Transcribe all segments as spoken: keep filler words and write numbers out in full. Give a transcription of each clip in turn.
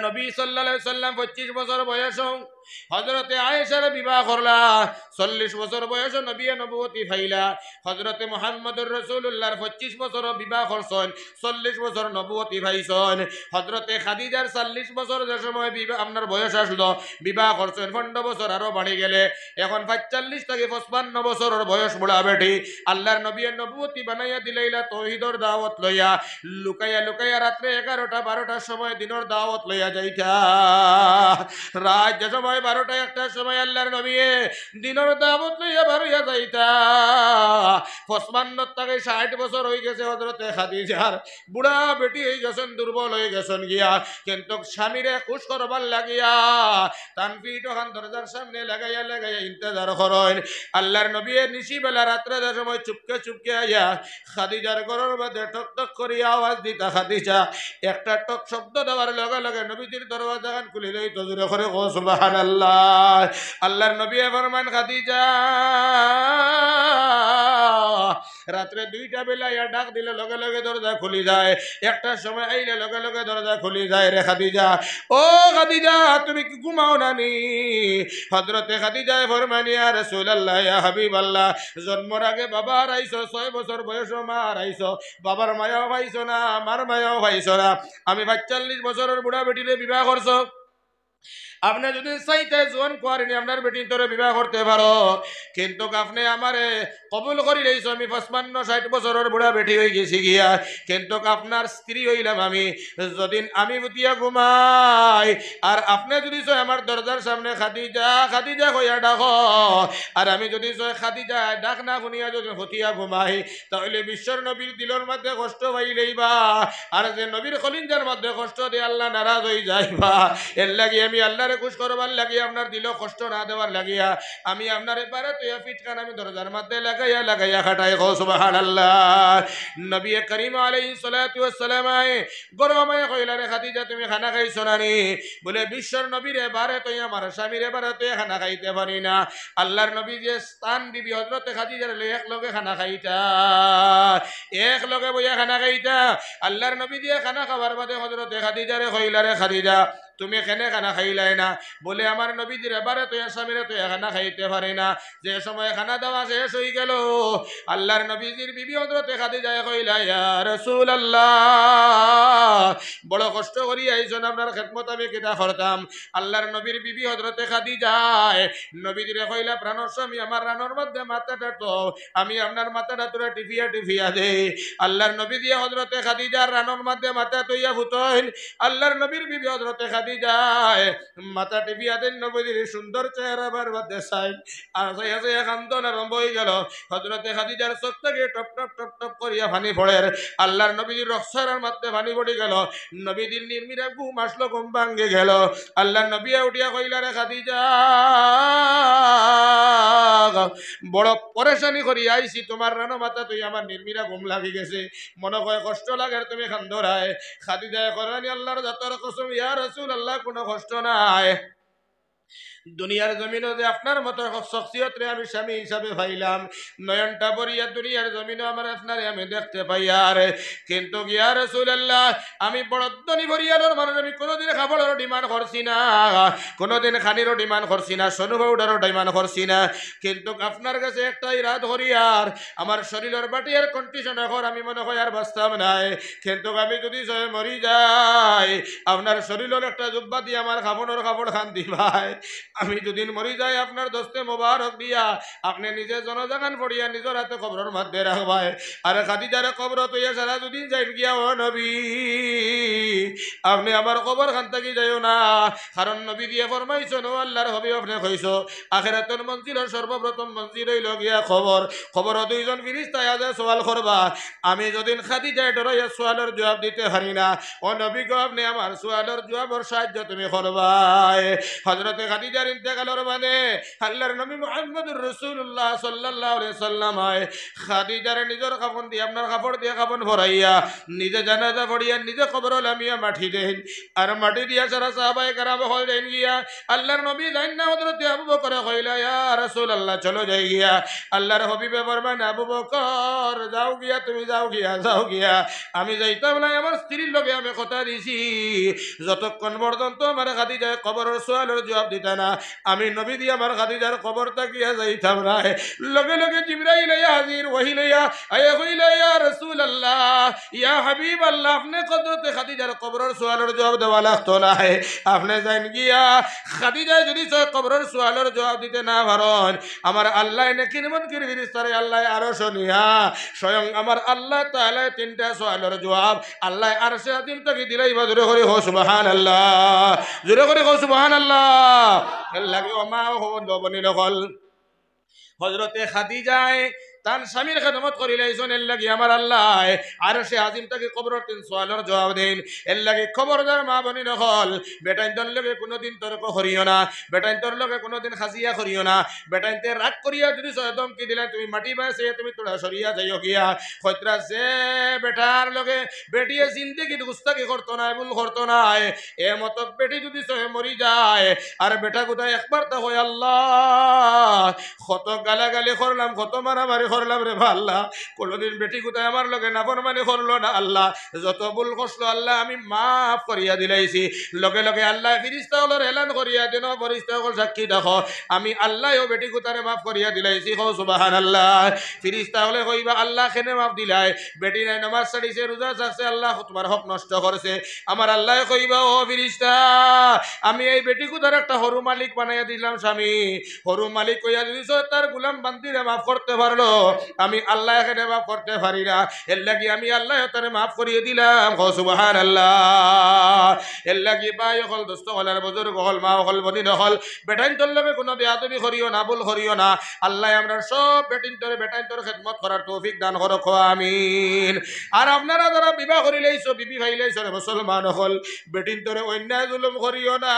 নবী সাল্লাল্লাহু আলাইহি সাল্লাম পঁচিশ বছর বয়স, হযরতে আয়েশারে বিবাহ করলা। চল্লিশ বছর বয়স নবী নবুয়তি পাইলা। হযরতে মুহাম্মদুর রাসূলুল্লাহর পঁচিশ বছর বিবাহ করছইন, চল্লিশ বছর নবুয়তি পাইছইন। হযরতে খাদিজার চল্লিশ বছর যে সময় বিবাহ, আপনার বয়স আসলো, বিবাহ করছইন, পনেরো বছর আরো বাড়ি গেলে, এখন পঁয়তাল্লিশ থাকি পঁচপান্ন বছরর বয়স বুড়া বেটি। আল্লাহর নবীয়ে নবুয়তি বানাইয়া দিলাইলা তৌহিদর দাওয়াত লইয়া, লুকাইয়া লুকাইয়া রাত্রে এগারোটা বারোটার সময় দিনর দাওয়াত লইয়া যাইতা। রাইত যে সময় বারোটা একটার সময় আল্লাহর নবীয়ে দিনর দাওয়াত লইয়া বারইয়া যাইতা। পঁচপান্ন থাকি ষাট বছর অইগেছে হযরতে খাদিজার, বুড়া বেটি অইগেছইন, দুর্বল অইগেছইন গিয়া, কিন্তু স্বামীরে খুশ করবার লাগিয়া তান পিঠ ওখান দরজার সামনে লাগাইয়া লাগাইয়া ইন্তজার করইন। আল্লাহর নবীয়ে নিশিবেলা রাত্রে যে সময় চুপকে চুপকে আইয়া খাদিজার ঘরর মধ্যে টক টক করিয়া আওয়াজ দিতা, খাদিজা, একটা টক শব্দ দেওয়ার লগে লগে নবীজির দরজাখান খুলি যাইতো। জোরে করি কও সুবহানাল্লাহ। আল্লাহর নবীয়ে ফরমাইন, খাদিজা, রাত্রে দুইটা বেলা আইয়া ডাক দিলে লগে লগে দরজা খুলি যায়, একটার সময় আইলে লগে লগে দরজা খুলি যায় রে খাদিজা। ও খাদিজা, তুমি কি ঘুমাও না নি? হযরতে খাদিজায় ফরমাইন, ইয়া রাসূলুল্লাহ, ইয়া হাবিবাল্লাহ, জন্মর আগে বাবা হারাইছো, ছয় বছর বয়সো মা হারাইছো, বাবার মায়াও পাইছো না, মার মায়াও পাইছো না। আমি পঁয়তাল্লিশ বছরর বুড়া বেটিরে বিবাহ করছো, আপনে যুদি চাইন তে জোয়ান কুয়ারিনী আপনার বেটিন্তরে বিবাহ করতে পারো, কিন্তু আপনে আমারে কবুল করিলাইছো, আমি পঁচপান্ন ষাট বছরর বুড়া বেটি অইগেছি গিয়া, কিন্তু আপনার স্ত্রী অইলাম আমি। যুদি আমি বুতিয়া ঘুমাই, আর আপনে যুদি চাইন আমার দরজার সামনে খাদিজা, খাদিজা কইয়া ডাকো, আর আমি যুদি চাই খাদিজা ডাক না হুনিয়া যুদি হুতিয়া ঘুমাই, তাইলে বিশ্বর নবীর দিলর মধ্যে কষ্ট পাইলাইবা। আর যে নবীর কলিজার মধ্যে কষ্ট দেয়, আল্লাহ নারাজ অইযাইবা। এরলাগি আমি আল্লাহরে খুশ করবার লাগি, আপনার দিলো কষ্ট না দেওয়ার লাগিয়া আমি আপনারে বারে থইয়া পিঠখান আমি দরজার মধ্যে লাগাইয়া লাগাইয়া খাটাই। কও সুবহানাল্লাহ। নবী করিম আলাইহিস সালাতু ওয়াস সালাম আয় গরম অইয়া কইলা, রে খাদিজা, তুমি খানা খাইছো না নি? বলে, বিশ্বর নবীরে বারে থইয়া, আমার স্বামীরে বারে থইয়া খানা খাইতে পারি না। আল্লাহর নবীজিয়ে তান বিবি হযরতে খাদিজারে লইয়া এক লগে খানা খাইতা, এক লগে বইয়া খানা খাইতা। আল্লাহর নবীজিয়ে খানা খাবার বাদে হযরতে খাদিজারে কইলা, রে খাদিজা, তুমি কেনে খানা খাইলায় না? বলে, আমার নবীজিরে বারে থইয়া, স্বামীরে থইয়া খানা খাইতে পারি না। যে সময় খানা দেওয়া শেষ অইগেলো, আল্লাহর নবীজির বিবি হযরতে খাদিজায় কইলা, ইয়া রাসূলুল্লাহ, বড় কষ্ট করি আইছইন, আপনার খেদমত আমি কিতা করতাম? আল্লাহর নবীর বিবি হযরতে খাদিজায় নবীজিরে কইলা, প্রাণর স্বামী, আমার রানর মধ্যে মাথাটা থও, আমি আপনার মাথাটা থুড়া টিপিয়া টিপিয়া দেই। আল্লাহর নবীজিয়ে হযরতে খাদিজার রানর মধ্যে মাথা থইয়া হুতইন। আল্লাহর নবীর বিবি হযরতে খাদিজায় মাথা টিপিয়া দেইন, নবীজির সুন্দর চেহারার মধ্যে চাইন, আর চাইয়া চাইয়া কান্দন আরম্ভ অইগেলো। হযরতে খাদিজার চোখ থাকি টপ টপ টপ টপ করিয়া পানি পড়ের। আল্লাহর নবীজির রুখসারার মধ্যে পানি পড়িগেলো। নবীজির নির্মিরা ঘুম আসলো, ঘুম ভাঙ্গিগেলো। আল্লাহর নবীয়ে উঠিয়া কইলা, রে খাদিজা, বড় পরেশানি করি আইছি, তুমার রানো মাথা থইয়া আমার নির্মিরা ঘুম লাগিগেছে, মনো কয় কষ্ট লাগের তুমি কান্দরায়। খাদিজায় কইরা নি, আল্লাহর জাতর কসম, ইয়া রাসূলুল্লাহ, কুনু কষ্ট নাই। দুনিয়ার জমিনো যে আপনার মতো শখসিয়তরে আমি স্বামী হিসাবে পাইলাম, নয়নটা ভরিয়া দুনিয়ার জমিনো আমার আপনারে আমি দেখতে পাইয়ার। কিন্তু ইয়া রাসূলুল্লাহ, আমি বড় ধনী পরিয়ালর মানুষ, আমি কুনুদিন কাপড়র demand করছি না, কুনুদিন খানিরও demand করছি না, সোনু পাউডারর demand করছি না। কিন্তু আপনার গেছে একটা ইরাদ করিয়ার, আমার শরীলর বাটিয়ার condition এখন আমি মনো কয় আর বাঁচতাম নায়। কিন্তু আমি যুদি চাই মরি যাই, আপনার শরীলর একটা জুব্বা দিয়া আমার কাফনর কাপড় খান দিবায়। আমি যুদি মরি যাই, আপনার দস্তে মোবারক দিয়া আপনে নিজে জানাজাখান পড়িয়া নিজর আতে কবরর মধ্যে রাখবায়। আর খাদিজারে কবরো থইয়া সারা দুদিন যাইন গিয়া, ও নবী, আপনে আমার কবর খান থাকি যাইও না। কারণ নবীজিয়ে ফরমাইছইন, ও আল্লাহর হাবিব, আপনে কইছো, আখেরাতর মঞ্জিলর সর্বপ্রথম মঞ্জিল অইলো গিয়া কবর। কবরো দুইজন ফিরিস্তায় আইয়া সওয়াল করবা। আমি যুদি খাদিজায় ডরাইয়া সওয়ালর জুয়াব দিতে পারি না, ও নবী গো, আপনে আমার সওয়ালর জুয়াবর সাহায্য তুমি করবায়। হযরতে খাদিজার ইন্তেকালর বাদে আল্লাহর নবী মুহাম্মদুর রাসূলুল্লাহ সাল্লাল্লাহু আলাইহি সাল্লাম আয় খাদিজারে নিজর কাফন দিয়া, আপনার কাপড় দিয়া কাফন পরাইয়া, নিজে জানাজা পড়িয়া, নিজে কবরো লামিয়া মাটি দেইন। আর মাটি দিয়া সারা সাহাবায়ে কেরাম অকল যাইন গিয়া। আল্লাহর নবী যাইন না, হযরতে আবু বকরে কইলা, "ইয়া রাসূলুল্লাহ, চলো যাই গিয়া।" আল্লাহর হাবিবে ফরমাইন, "আবু বকর, যাও গিয়া, তুমি যাও গিয়া, যাও গিয়া। আমি যাইতাম নায়, আমার স্ত্রীর লগে আমি কথা দিছি, যতক্ষণ পর্যন্ত আমার খাদিজায় কবরর সওয়ালর জবাব দিতা না, আমি নবী দিয়া আমার খাদিজার কবর থাকিয়া যাইতাম নায়।" লগে লগে জিবরাইল আইয়া হাজির, ওহী লইয়া, আইয়া কইলা, "ইয়া রাসূলুল্লাহ, ইয়া হাবিবাল্লাহ, আপনে হযরতে খাদিজার কবরর সওয়ালর জবাব দেওয়া লাগতো নায়। আপনে যাইন গিয়া, খাদিজায় যদি চায় কবরর সওয়ালর জবাব দিতে না পারইন, আমার আল্লায় নেকির মুনকির ফিরিস্তারে আল্লায় আরশো নিয়া, স্বয়ং আমার আল্লাহ তাআলায় তিনটা সওয়ালর জবাব আল্লায় আরশে আজিম থাকি দিলাইবা।" জোরে করি কও সুবহানাল্লাহ, জোরে করি কও সুবহানাল্লাহ। এর লাগি ও মা ও বইন অকল, হযরতে খাদিজায় তান স্বামীর খেদমত করিলাইছইন, এর লাগি আমার আল্লায় আরশে আজিম থাকি কবরর তিন সওয়ালর জবাব দেইন। এর লাগি খবরদার মা বইন অকল, বেটাইন্তর লগে কুনুদিন তর্ক করিও না, বেটাইন্তর লগে কুনুদিন কাজিয়া করিও না। বেটাইন্তে রাগ করিয়া যদি চায় ধমকি দিলাইন, "তুমি মাটি বায় চাইয়া তুমি থুড়া সরিয়া যাইও গিয়া।" কইতরা, যে বেটার লগে বেটিয়ে জিন্দেগিত গুস্তাখি করতো নায়, ভুল করতো নায়, এ মতো বেটি যদি চায় মরি যায়, আর বেটা গুতায় একবার তা কয়, "আল্লাহ, কত গালাগালি করলাম, কত মারামারি করলাম রে বা আল্লাহ, কুনুদিন বেটি গুতায় আমার লগে নাফরমানি করলো না আল্লাহ, যত ভুল করলো আল্লাহ আমি মাফ করিয়া দিলাইছি।" লগে লগে আল্লায় ফিরিস্তা অকলর এলান করিয়া দেইন, "ও ফিরিস্তা অকল সাক্ষী থাকো, আমি আল্লায় অউ বেটি গুতারে মাফ করিয়া দিলাইছি।" কও সুবহানাল্লাহ। ফিরিস্তা অকলে কইবা, "আল্লাহ কেনে মাফ দিলায়? বেটি নাই, নমাজ ছাড়িছে, রোজা ছাড়ছে, আল্লাহ তুমার হক নষ্ট করছে।" আমার আল্লায় কইবা, "ও ফিরিস্তা, আমি এই বেটি গুতার একটা হরু মালিক বানাইয়া দিলাম স্বামী, হরু মালিক কইয়া যদি চায় তার গুলাম বান্দিরে মাফ করতে পারলো, আমি আল্লায় কেনে মাফ করতে পারি না, এর লাগি আমি আল্লায় তারে মাফ করিয়া দিলাম।" কও সুবহানাল্লাহ। এর লাগি ভাই অকল, দোস্ত অকল, আর বুজুর্গ অকল, মা অকল, বইন অকল, বেটাইন্তর লগে কুনু বেয়াদবি করিও না, ভুল করিও না। আল্লায় আমরার সব বেটিন্তরে বেটাইন্তর খেদমত করার তৌফিক দান করো, কও আমিন। আর আপনারা যারা বিবাহ করিলাইছো, বিবি পাইলাইছো রে মুসলমান অকল, বেটিন্তরে অন্যায় জুলুম করিও না,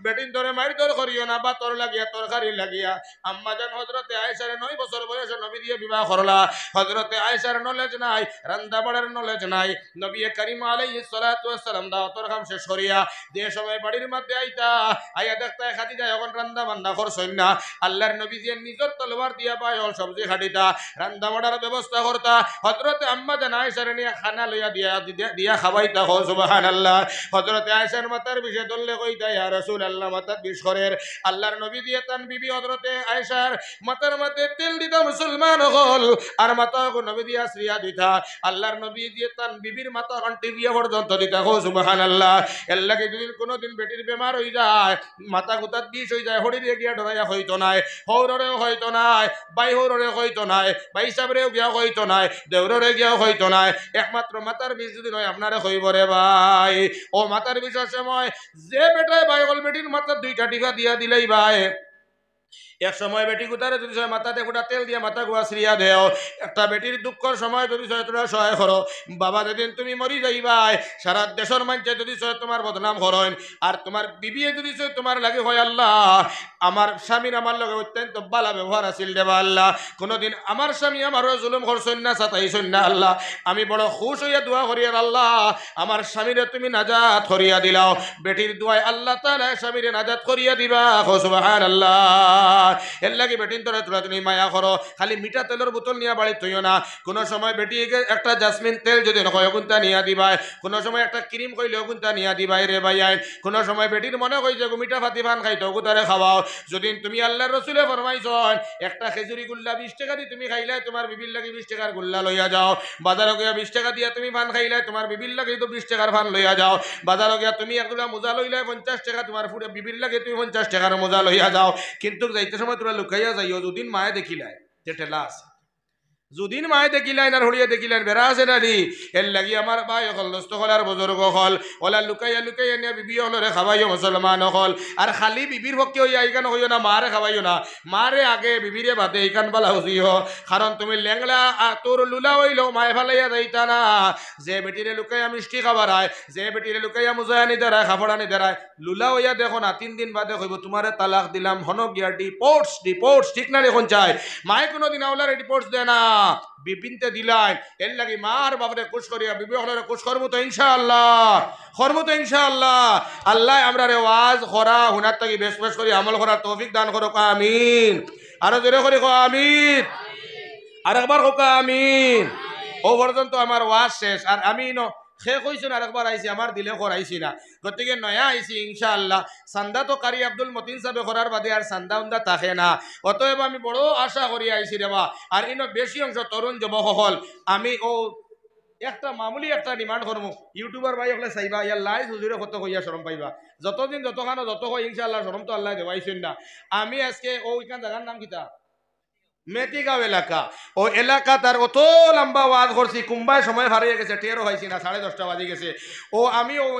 বেটিন্তরে মাইরধর করিও না, ভাতর লাগিয়া, তরকারি লাগিয়া। আম্মাজান হযরতে আয়েশারে নয় বছর বয়সে নবী দিয়া বিবাহ করলা। হযরতে আয়েশার knowledge নাই, রান্দা বাড়ার knowledge নাই। নবী করিম আলাইহিস সালাতু ওয়াস সালাম দাওয়াতর কাম শেষ করিয়া যে সময় বাড়ির মধ্যে আইতা, আইয়া দেখতা খাদিজা অখন রান্দা বান্দা করছইন না। আল্লাহর নবীজিয়ে নিজর তলোয়ার দিয়া ভাই অকল সবজি কাটিতা, রান্দা বাড়ার ব্যবস্থা করতা। হযরতে আম্মাজান আয়েশারে নিয়া খানা লইয়া দিয়া, দিয়া, দিয়া খাওয়াইতা। কও সুবহানাল্লাহ। হযরতে আয়েশার মাথার বিষে ধরলে কইতা, "ইয়া রাসূলুল্লাহ, মাথাত বিষ করের।" আল্লাহর নবীজিয়ে তান বিবি হযরতে আয়েশার মাথার মধ্যে তেল দিতা মুসলমান অকল, আর মাথা অগু নবীজিয়ে আছড়িয়া দিতা। আল্লাহর নবীজিয়ে তান বিবির মাথা অখন টিপিয়া পর্যন্ত দিতা। কও সুবহানাল্লাহ। এর লাগি যদি কুনুদিন বেটির বেমার অইযায়, মাথা গুতাত বিষ অইযায়, হরিরে গিয়া ডরাইয়া কইতো নায়, হউররেও কইতো নায়, ভাই হউররে কইতো নায়, ভাই সাবরেও গিয়া কইতো নায়, দেওররে গিয়াও কইতো নায়। একমাত্র মাথার বিষ যদি অয়, আপনারে কইবো রে ভাই। অউ মাথার বিষর সময় যে বেটায় ভাই অকল বেটির মাথাত দুইটা টিপা দিয়া দিলাইবায়, এক সময় বেটি গুতারে যদি চায় মাথাত এক ফুটা তেল দিয়া মাথাগু আছড়িয়া দেও, একটা বেটির দুঃখর সময় যদি চায় থুড়া সহায় করো, বাবা যেদিন তুমি মরি যাইবায়, সারা দেশর মানষে যদি চায় তুমার বদনাম করইন, আর তুমার বিবিয়ে যদি চায় তুমার লাগি কয়, "আল্লাহ, আমার স্বামীর আমার লগে অত্যন্ত ভালা ব্যবহার আছিল রে বা আল্লাহ, কুনুদিন আমার স্বামী আমারে জুলুম করছইন না, সাতাইছইন না আল্লাহ, আমি বড় খুশ অইয়া দোয়া করিয়ার আল্লাহ, আমার স্বামীরে তুমি নাজাত করিয়া দিলাও।" বেটির দোয়ায় আল্লাহ তাআলায় স্বামীরে নাজাত করিয়া দিবা। কও সুবহানাল্লাহ। এর লাগি বেটিন্তরে থুড়া তুমি মায়া করো, খালি মিঠা তেলর বোতল নিয়া বাড়িত থইও না। কুনু সময় বেটিয়ে একটা জেসমিন তেল যদি অয়, অগুইন্তা নিয়া দিবায়। কুনু সময় একটা cream কইলে অগুইন্তা নিয়া দিবায় রে ভাইয়াইন। কুনু সময় বেটির মনে কয় যে মিঠা ফাতি পান খাইতো, অগু তারে খাওয়াও। যদি তুমি আল্লাহর রসুলে ফরমাইছইন, একটা খেজুরি গুল্লা বিশ টেকা দি তুমি খাইলায়, তুমার বিবির লাগি বিশ টেকার গুল্লা লইয়া যাও। বাজারো গিয়া বিশ টেকা দিয়া তুমি পান খাইলায়, তুমার বিবির লাগি তো বিশ টেকার পান লইয়া যাও। বাজারো গিয়া তুমি এক জোড়া মোজা লইলায় পঞ্চাশ টেকা, তুমার ফুড়ে বিবির লাগি তুমি পঞ্চাশ টেকার মোজা লইয়া যাও। কিন্তু যাইতে সময় থুড়া লুকাইয়া যাইও, যদি মায়ে দেখিলায় যে ঠেলা আছে। যুদিন মায়ে দেখিলাইন আর হড়িয়ে দেখিলাইন, বেড়া আছে না নি? এর লাগি আমার ভাই অকল, দোস্ত অকল আর বুজুর্গ অকল, অলা লুকাইয়া লুকাইয়া নিয়া বিবি অকলরে খাবাইও মুসলমান অকল। আর খালি বিবির পক্ষে অইয়া ইখান কইও না, মারে খাবাইও না, মারে আগে, বিবিরে বাদে, ইখান বালা বুঝিও। কারণ তুমি লেংড়া, আ, তোর লুলা অইলেও মায়ে ফালাইয়া যাইতা না। যে বেটিরে লুকাইয়া মিষ্টি খাবারায়, যে বেটিরে লুকাইয়া মুজায় আনি দেরায়, কাপড় আনি দেরায়, লুলা অইয়া দেখো না, তিন দিন বাদে কইবো, "তুমারে তালাক দিলাম, হনো গিয়া ডিভোর্স, ডিভোর্স।" ঠিক না নি? অখন চাই মায়ে কুনুদিন আওলারে ডিভোর্স দেয় না, বিবিন্তে দিলাইন। এর লাগি মা আর বাপরে খুশ করিয়া বিবি অকলরে খুশ করমু তো ইনশাআল্লাহ, করমু তো ইনশাআল্লাহ। আল্লায় আমরারে ওয়াজ করা হুনার থাকি বেশ বেশ করি আমল করার তৌফিক দান করুক, আমিন। আরো জোরে করি কও, আমিন। আরেকবার কউক্কা, আমিন। অউ পর্যন্ত আমার ওয়াজ শেষ। আর আমি ইনো কে কইছইন আরেকবার আইছি, আমার দিলে করাইছি না। গতিকে নয়া আইছি ইনশাআল্লাহ। চান্দা তো কারি আব্দুল মতিন সাবে করার বাদে আর চান্দা উন্দা থাকে না। অতএব আমি বড় আশা করি আইছি রে বা। আর ইনো বেশি অংশ তরুণ যুবক অকল। আমি অউ একটা মামুলি একটা ডিমান্ড করমু, YouTuber ভাই অকলে চাইবা, ইয়ার লাইজ হুজুরে কত কইয়া শরম পাইবা। যতদিন যতখানো যত কই ইনশাআল্লাহ শরম তো আল্লায় দেওয়াইছইন না। আমি আজকে অউ ইখান জাগার নাম কিতা? মেটিগাঁও এলাকা। অউ এলাকাত আর অত লম্বা ওয়াজ করছি, কুম্বায় সময় ফার অইয়া গেছে, টেরও পাইছি না, সাড়ে দশটা বাজি গেছে। অউ আমি অউ